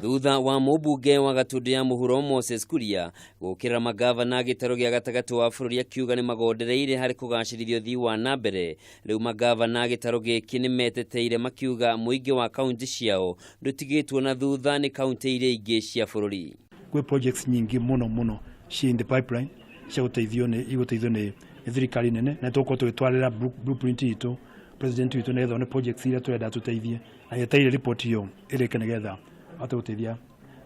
Thutha wa mũmbunge wa Gatundu ya Mũhuro Moses Kuria gũkĩrĩra magavana gĩtarũ gĩa gatagatĩ wa bũrũri akiuga nĩ magondereire harĩ kũgacĩrithia ũthii wa na mbere, rĩu magavana gĩtarũ gĩkĩ nĩ meteteire makiuga mũingĩ wa kaunti ciao ndũtigĩtwo na thutha nĩ kaunti iria ingĩ cia bũrũri. Gwĩ projects nyingĩ mũno mũno ci in the pipeline cia gũteithio nĩ igũteithio nĩ thirikari nene, na tũgũkorwo tũgĩtwarĩra blueprint itũ president witũ nĩgetha one projects iria tũrenda tũteithie, na yetereire report ĩyo ĩrĩke nĩgetha ahote gũteithia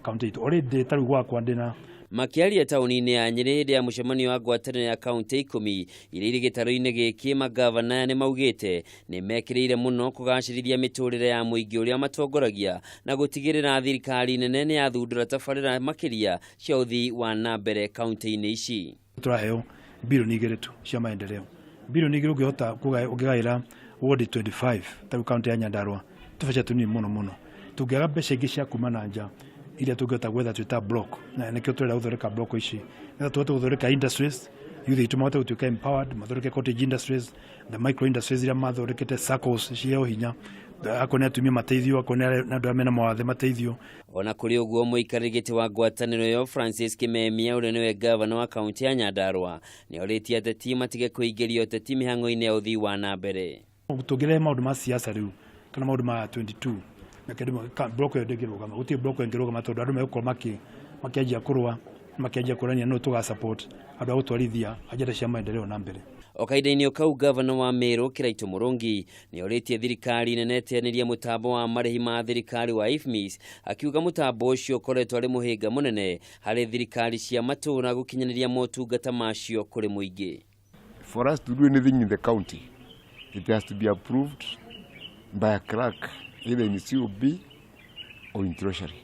kaunti itũ. Already ta rĩu gwakwa ndĩna Makĩaria taũni-inĩ ya Nyĩrĩ hĩndĩ ya mũcemanio wa ngwatanĩro ya kaunti 10 iria irĩ gĩtarũ-inĩ gĩkĩ, magavana aya nĩ maugĩte nĩ mekĩrĩire mũno kũgacĩrithia mĩtũrĩre ya mũingĩ ũrĩa matongoragia na gũtigĩrĩra thirikari nene nĩ yathundũra tabarĩra makĩria cia ũthii wa na mbere kaunti-inĩ ici. Tũraheo 2 bilioni tu cia maendeleo. 2 bilioni ũngĩhota ũngĩgaĩra ward 25 ta rĩu kaunti ya Nyandarua, tũbeca tũnini mũno mũno. Tũngĩaga mbeca ingĩ cia kuma na nja iria tũngĩhota gwetha twĩta block, na nĩkĩo tũrenda gũthondeka block ici nĩgetha tũhote gũthondeka industries, youth itũ mahote gũtuĩka empowered, mathondeke cottage industries, the micro industries iria mathondekete, SACCOs ciheo hinya, akorwo nĩ atumia mateithio, akorwo nĩ andũ arĩa mena mawathe mateithio. Ona kũrĩ ũguo, mũikarĩri gĩtĩ wa ngwatanĩro ĩyo Francis Kimemia, ũrĩa nĩwe gavana wa kaunti ya Nyandarua, nĩ orĩtie ateti matige kũingĩria ũteti mĩhang'o-inĩ ya ũthii wa na mbere. Tũngĩrehe maũndũ ma siasa rĩu kana maũndũ ma 22 na kĩndũ, block ĩyo ndĩngĩrũgama, gũtirĩ block ĩngĩrũgama, tondũ andũ megũkorwo makĩanjia kũrũa, makĩanjia kũrania nũ tũga support andũ a gũtwarithia agenda cia maendeleo na mbere. O kahinda-inĩ o kau, gavana wa Meru Kiraitũ Mũrũngi nĩ orĩtie thirikari nene ĩteanĩrie mũtambo wa marĩhi ma thirikari wa IFMIS, akiuga mũtambo ũcio ũkoretwo arĩ mũhĩnga mũnene harĩ thirikari cia matũũra gũkinyanĩria motungata macio kũrĩ mũingĩ. For us to do anything in the county, it has to be approved by a clerk, either in COB or in Treasury.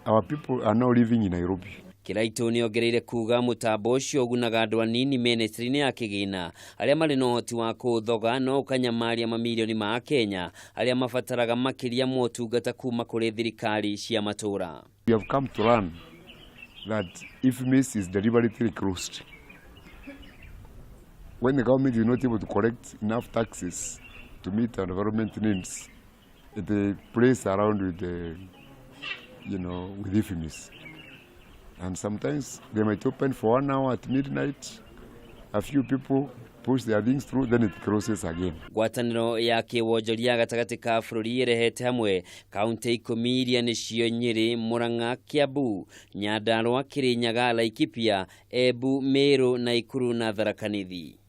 Our people are now living in Nairobi. Kiraitũ nĩ ongereire kuga mũtambo ũcio ũgunaga andũ anini ministry-inĩ ya kĩgĩna arĩa marĩ na ũhoti wa kũũthoga, no ũkanyamaria mamirioni ma Akenya arĩa mabataraga makĩria motungata kuma kũrĩ thirikari cia matũũra. We have come to learn that IFMIS is deliberately closed. When the government is not able to collect enough taxes to meet our development needs, it plays around with the, you know, with IFMIS. And sometimes they might open for one hour at midnight. A few people push their things through, then it closes again. Ngwatanĩro ya kĩwonjoria gatagatĩ ka bũrũri ĩrehete hamwe kaunti 10 iria nĩcio Nyĩrĩ, Murang'a, Kiambu, Nyandarua, Kirinyaga, Laikipia, Embu, Meru, Naikuru na Tharaka Nithi.